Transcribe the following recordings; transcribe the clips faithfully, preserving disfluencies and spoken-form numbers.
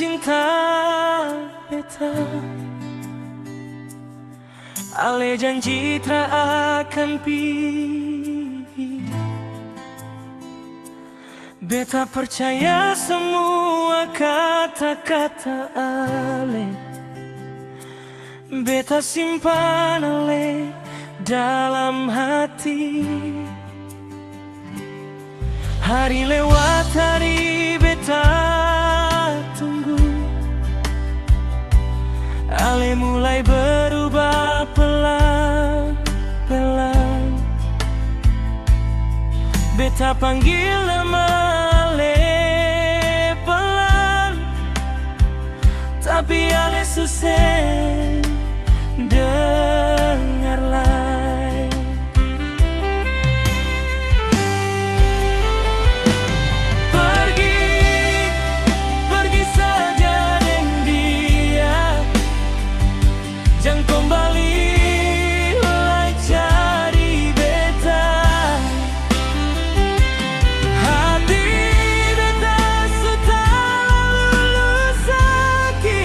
cinta beta. Ale janji tra akan pigi. Beta percaya samua kata-kata ale. Beta simpan ale dalam hati. Hari lewat hari beta tunggu. Ale mulai berubah pelan-pelan. Beta panggil nama ale pelan. Tapi ale su seng dengar lai. Pergi, pergi saja deng dia. Jang kombali lai cari beta. Hati beta su talalu saki.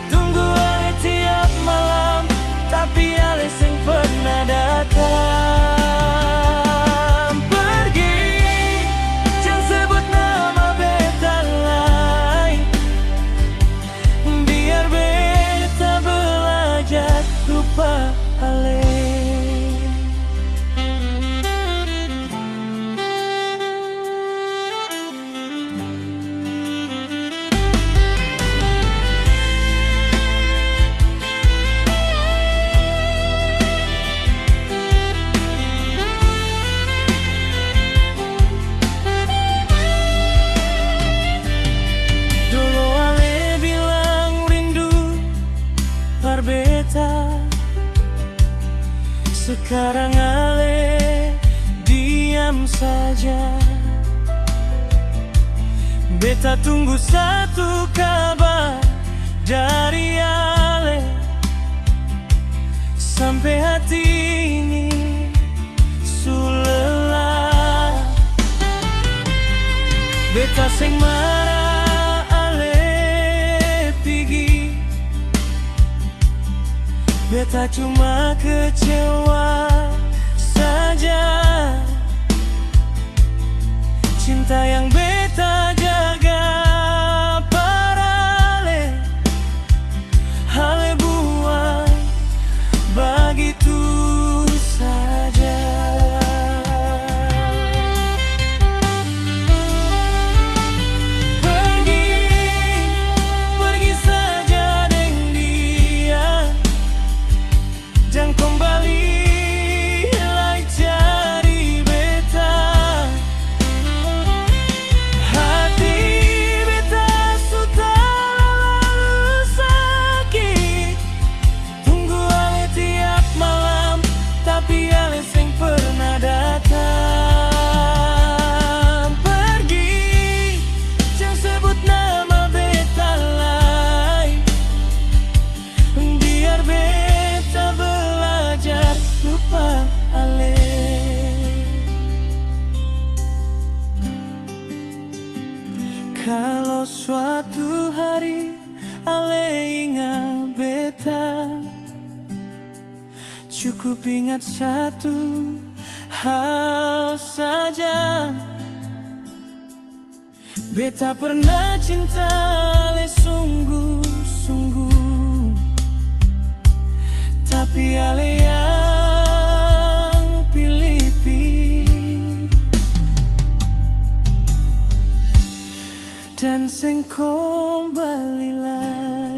Tunggu ale tiap malam, tapi ale seng pernah datang. Pergi, jang sebut nama beta lai. Biar beta belajar lupa ale. Dolo ale bilang rindu par beta, sekarang ale diam saja. Beta tunggu satu kabar dari ale, sampe hati ini su lelah. Beta seng mara ale pigi. Beta cuma kecewa saja. Cinta yang beta jaga par ale, ale buang bagitu saja. Pergi, pergi saja deng dia. Jang kombali lai cari beta. Hati beta su talalu saki. Tunggu ale tiap malam, tapi ale seng pernah datang. Pergi, jang sebut nama beta lai. Biar beta belajar lupa ale. Kalo suatu hari ale inga beta, cukup ingat satu hal saja. Beta pernah cinta ale sungguh-sungguh, tapi ale yang pilih-pilih dan seng kombali lai.